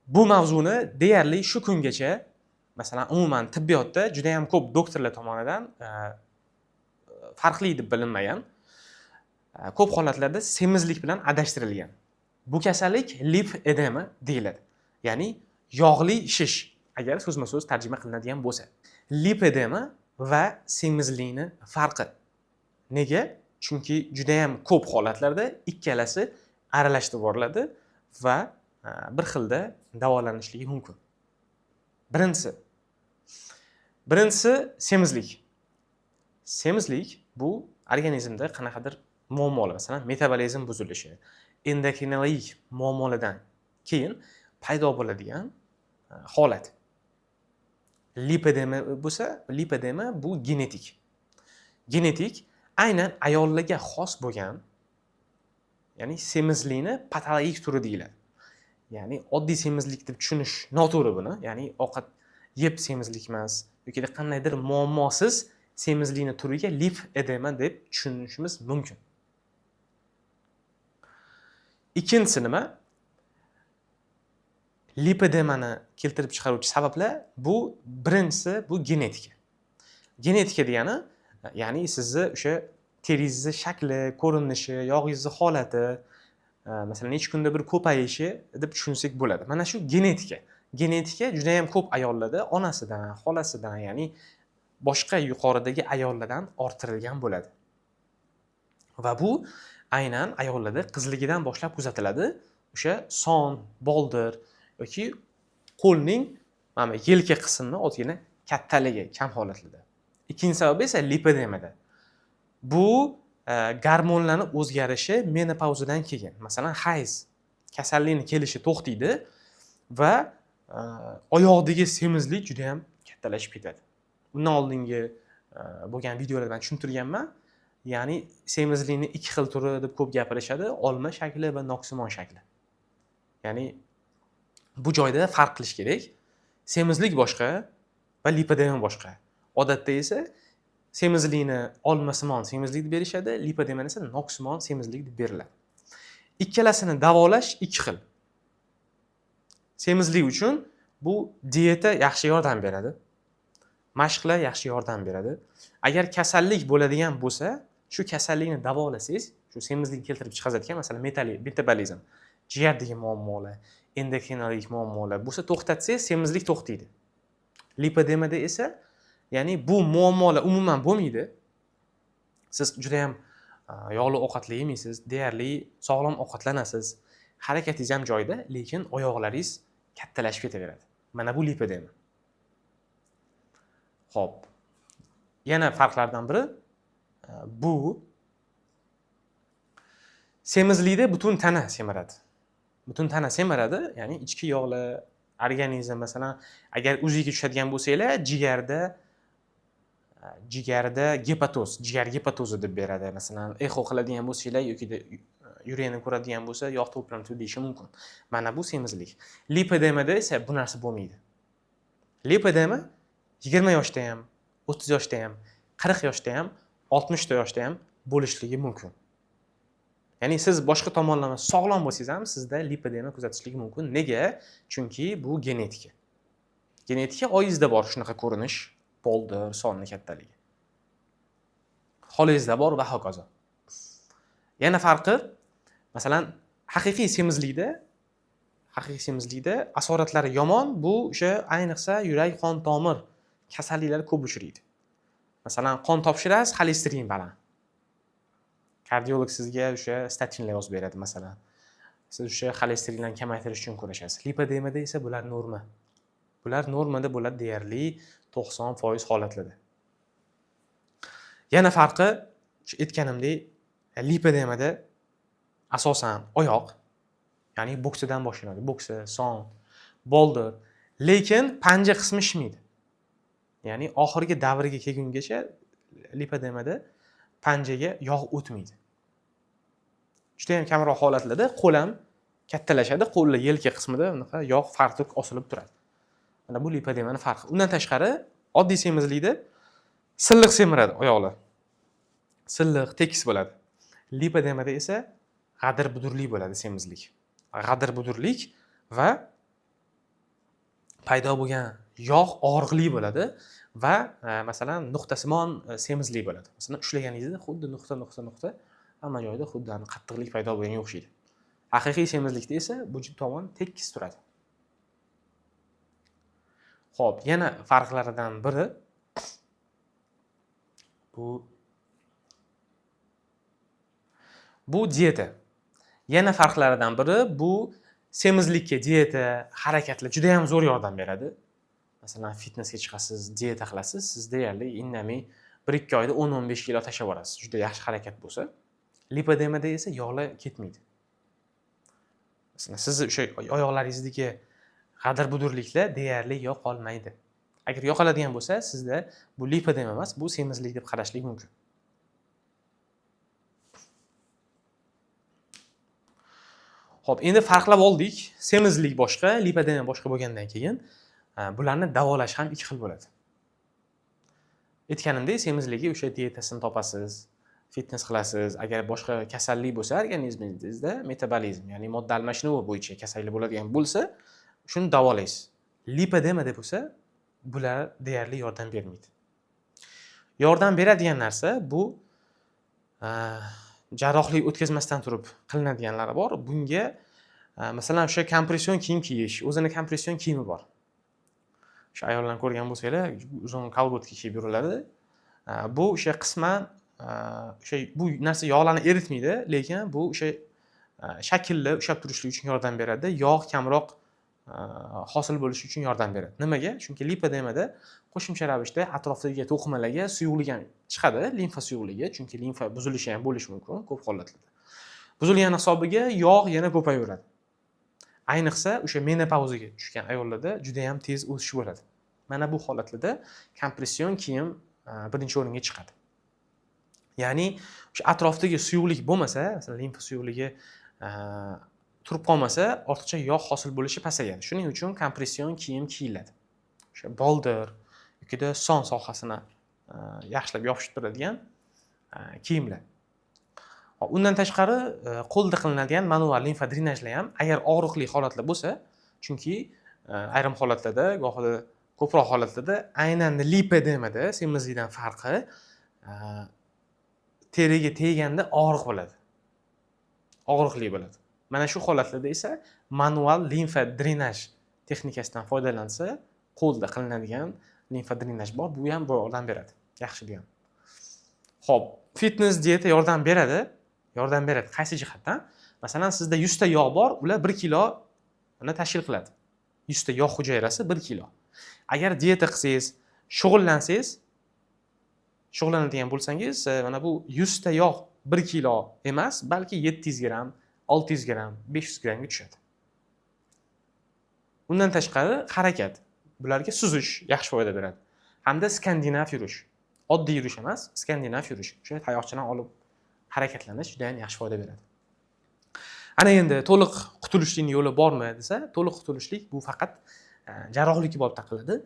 Bu mavzuni deyarli shu kungacha, masalan, umuman tibbiyotda juda yam ko'p doktorlar tomonidan farqli deb bilinmagan. Ko'p holatlarda semizlik bilan adashtirilgan. Bu kasallik lipedema deyiladi, ya'ni yog'li shish, agar so'zma so'z tarjima qilinadigan bo'lsa. Lipedema va semizlikni farqi nega? Chunki judayam ko'p holatlarda ikkalasi aralashtirib yuboriladi va bir xilda davolanishligi mumkin. Birinchisi semizlik. Semizlik bu organizmda qanaqadir muammolar, masalan, metabolizm buzilishi, endokrinologik muammolardan keyin paydo bo'ladigan holat. Lipedema bo'lsa, lipedema bu genetik, aynan ayollarga xos bo'lgan, ya'ni semizlikni patologik turi deyiladi. Ya'ni oddiy semizlik deb tushunish noto'g'ri buni. Ya'ni ovqat yeb semizlik emas yoki qandaydir muammosiz semizlikni turiga lipedema deb tushunishimiz mumkin. Ikkinchisi nima? Lipedemani keltirib chiqaruvchi sabablar bu birinchisi bu genetika. Genetika degani, ya'ni sizni o'sha teringizni shakli, ko'rinishi, yog'ingizni holati, masalan, necha kunda bir ko'payishi deb tushunsak bo'ladi. Mana shu genetika. Genetika juda yam ko'p ayollarda onasidan, xolasidan, ya'ni boshqa yuqoridagi ayollardan orttirilgan bo'ladi va bu aynan ayollarda qizligidan boshlab kuzatiladi. O'sha son, boldir yoki qo'lning mana bu yelka qismini ozgina kattaligi kam holatlarda. Ikkinchi sababi esa lipedemada bu gormonlarni o'zgarishi menopauzadan keyin, masalan, hayz kasallikni kelishi to'xtaydi va oyoqdagi semizlik juda yam kattalashib ketadi. Undan oldingi bo'lgan videolarda man tushuntirganman. Ya'ni semizlikni ikki xil turi deb ko'p gapirishadi: olma shakli va noksimon shakli. Ya'ni bu joyda farq qilish kerak: semizlik boshqa va lipedema boshqa. Odatda esa semizlikni olmasimon semizlik deb berishadi, lipedemani esa noksimon semizlik deb beriladi. Ikkalasini davolash ikki xil. Semizlik uchun bu dieta yaxshi yordam beradi, mashqlar yaxshi yordam beradi. Agar kasallik bo'ladigan bo'lsa, shu kasallikni davolasangiz, shu semizlikni keltirib chiqaradigan, masalan, metabolizm, jigardagi muammolar, endokrinologik muammolar bo'lsa, to'xtatsangiz, semizlik to'xtaydi. Lipedemada esa, ya'ni bu muammolar umuman bo'lmaydi. Siz judayam yog'li ovqatlar yemaysiz, deyarli sog'lom ovqatlanasiz, harakatingiz ham joyida, lekin oyoqlaringiz kattalashib ketaveradi. Mana bu lipedema. Ho'p, yana farqlardan biri bu semizlikda butun tana semiradi. Butun tana semiradi, ya'ni ichki yog'lar, organizm. Masalan, agar УЗИ ga tushadigan bo'lsanglar, jigarda gepatoz, jigar gepatozi deb beradi. Masalan, exo qiladigan bo'lsanglar yoki yurakni ko'radigan bo'lsa, yog' to'planib deyishi mumkin. Mana bu semizlik. Lipedemada esa bu narsa bo'lmaydi. Lipedema 20 yoshda ham, 30 yoshda ham, 40 yoshda ham, 60 yoshda ham bo'lishligi mumkin. Ya'ni siz boshqa tomonlama sog'lom bo'lsangiz ham, sizda lipedema kuzatishligi mumkin. Nega? Chunki bu genetika. Genetika, oyingizda bor shunaqa ko'rinish, boldir, sonni kattaligi, xolangizda bor va hokazo. Yana farqi, masalan, haqiqiy semizlikda asoratlari yomon. Bu o'sha ayniqsa yurak qon tomir kasalliklari ko'p uchraydi. Masalan, qon topshirasiz, xolesterin baland, kardiolog sizga o'sha statinlar yozib beradi. Masalan, siz o'sha xolesterinlarni kamaytirish uchun kurashasiz. Lipedemada esa bular norma, bular normada bo'ladi deyarli 90% holatlarda. Yana farqi, shu aytganimdek, lipedemada asosan oyoq, ya'ni bo'ksadan boshlanadi: bo'ksa, son, boldir, lekin panja qismi shishmaydi. Ya'ni oxirgi davriga kelgungacha lipedemada panjaga yog' o'tmaydi. Judayam kamroq holatlarda qo'l ham kattalashadi, qo'lni yelka qismida unaqa yog' fartuk osilib turadi. Mana bu lipedemani farqi. Undan tashqari, oddiy semizlikda silliq semiradi, oyoqlar silliq, tekis bo'ladi. Lipedemada esa g'adir budurlik bo'ladi, semizlik g'adir budurlik va paydo bo'lgan yog' og'riqli bo'ladi va masalan nuqtasimon semizlik bo'ladi. Masalan, ushlaganingizda xuddi nuqta nuqta nuqta hamma joyda xuddi qattiqlik paydo bo'lganga o'xshaydi. Haqiqiy semizlikda esa bu tomon tekis turadi. Xo'p, yana farqlaridan biri bu dieta. Yana farqlaridan biri bu semizlikka dieta, harakatlar juda ham zo'r yordam beradi. Masalan, fitnessga chiqasiz, dieta qilasiz, siz deyarli indamay 1-2 oyda 10-15 kilo tashlab yuborasiz. Juda yaxshi harakat bo'lsa. Lipedemada esa yog'lar ketmaydi. Masalan, sizni o'sha oyoqlaringizdagi g'adir-budurliklar deyarli yo'qolmaydi. Agar yo'qoladigan bo'lsa, sizda bu lipedema emas, bu semizlik deb qarashlik mumkin. Xo'p, endi farqlab oldik. Semizlik boshqa, lipedema boshqa bo'lgandan keyin bularni davolash ham ikki xil bo'ladi. Aytganimdek, semizligi o'sha dietasini topasiz, fitness qilasiz. Agar boshqa kasallik bo'lsa organizmingizda metabolizm, ya'ni modda almashinuvi bo'yicha kasallik bo'ladigan bo'lsa, shuni davolaysiz. Lipedema deb bo'lsa, bular deyarli yordam bermaydi. Yordam beradigan narsa bu jarrohlik o'tkazmasdan turib qilinadiganlari bor. Bunga masalan o'sha kompression kiyim kiyish, o'zini kompression kiyimi bor. O'sha ayollarni ko'rgan bo'lsanglar, uzun kolgotka kiyib yuriladi. Bu o'sha qisman o'sha bu narsa yog'larni eritmaydi, lekin bu o'sha shaklni ushlab turishlik uchun yordam beradi. Yog' kamroq hosil bo'lishi uchun yordam beradi. Nimaga? Chunki lipedemada qo'shimcha ravishda atrofdagi to'qimalarga suyuqlik ham chiqadi, limfa suyuqligi, chunki limfa buzilishi ham bo'lishi mumkin ko'p holatlarda. Buzilgan hisobiga yog' yana ko'payaveradi. Ayniqsa o'sha menopauzaga tushgan ayollarda juda ham tez o'sish bo'ladi. Mana bu holatlarda kompression kiyim birinchi o'ringa chiqadi. Ya'ni o'sha atrofdagi suyuqlik bo'lmasa, masalan limfa suyuqligi turib qolmasa, ortiqcha yog' hosil bo'lishi pasayadi. Shuning uchun kompression kiyim kiyiladi. O'sha boldir yokida son sohasini yaxshilab yopishib turadigan kiyimlar. Undan tashqari qo'lda qilinadigan manual limfa drenajlar ham agar og'riqli holatlar bo'lsa, chunki ayrim holatlarda, gohida ko'proq holatlarda aynan lipedemada semizlikdan farqi teriga teganda og'riq bo'ladi. Og'riqli bo'ladi. Mana shu holatlarda esa manual limfa drenaj texnikasidan foydalansa, qo'lda qilinadigan limfa drenaj bor, bu ham yordam beradi. Yaxshi bu ham. Xo'p, fitness dieta yordam beradi. Yordam beradi qaysi jihatdan? Masalan, sizda 100 ta yog' bor, ular 1 kiloni tashkil qiladi. 100 ta yog' hujayrasi 1 kilo. Agar dieta qilsangiz, shug'ullansangiz, shug'ullanadigan bo'lsangiz, mana bu 100 ta yog' 1 kilo emas, balki 700 gramm, 600 gramm, 500 grammga tushadi. Undan tashqari harakat, bularga suzish yaxshi foyda beradi. Hamda skandinav yurish. Oddiy yurish emas, skandinav yurish. O'sha tayoqchadan olib harakatlanish juda ham yaxshi foyda beradi. Ana endi to'liq qutulishning yo'li bormi desa, to'liq qutulishlik bu faqat jarrohlik bo'lib taqiladi.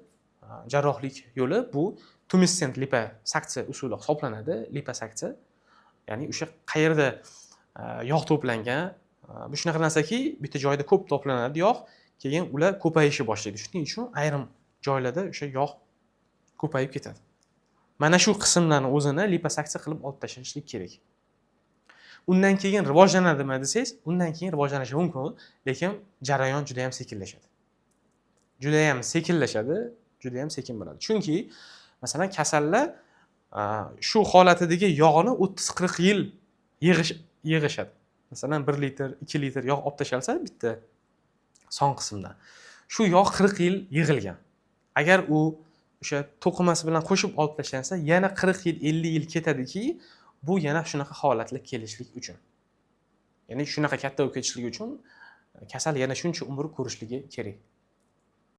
Jarrohlik yo'li bu tumescent liposaksiya usuli hisoblanadi. Liposaksiya, ya'ni o'sha qayerda yog' to'plangan, bu shunaqa narsaki, bitta joyda ko'p to'planadi yog', keyin ular ko'payishni boshlaydi. Shuning uchun ayrim joylarda o'sha yog' ko'payib ketadi. Mana shu qismlarni o'zini liposaksiya qilib olib tashlashlik kerak. Undan keyin rivojlanadimi desangiz, undan keyin rivojlanishi mumkin, lekin jarayon juda ham sekinlashadi. Juda ham sekinlashadi, juda ham sekin bo'ladi. Chunki masalan kasallar shu holatidagi yog'ni 30-40 yil yig'ishadi. Masalan 1 litr, 2 litr yog' olib tashalsa bitta son qismdan. Shu yog' 40 yil yig'ilgan. Agar u o'sha to'qimasi bilan qo'shib olib tashlansa, yana 40 yil, 50 yil ketadiki, bu yana shunaqa holatlar kelishlik uchun. Ya'ni shunaqa katta bo'lib ketishlik uchun kasal yana shuncha umr ko'rishligi kerak.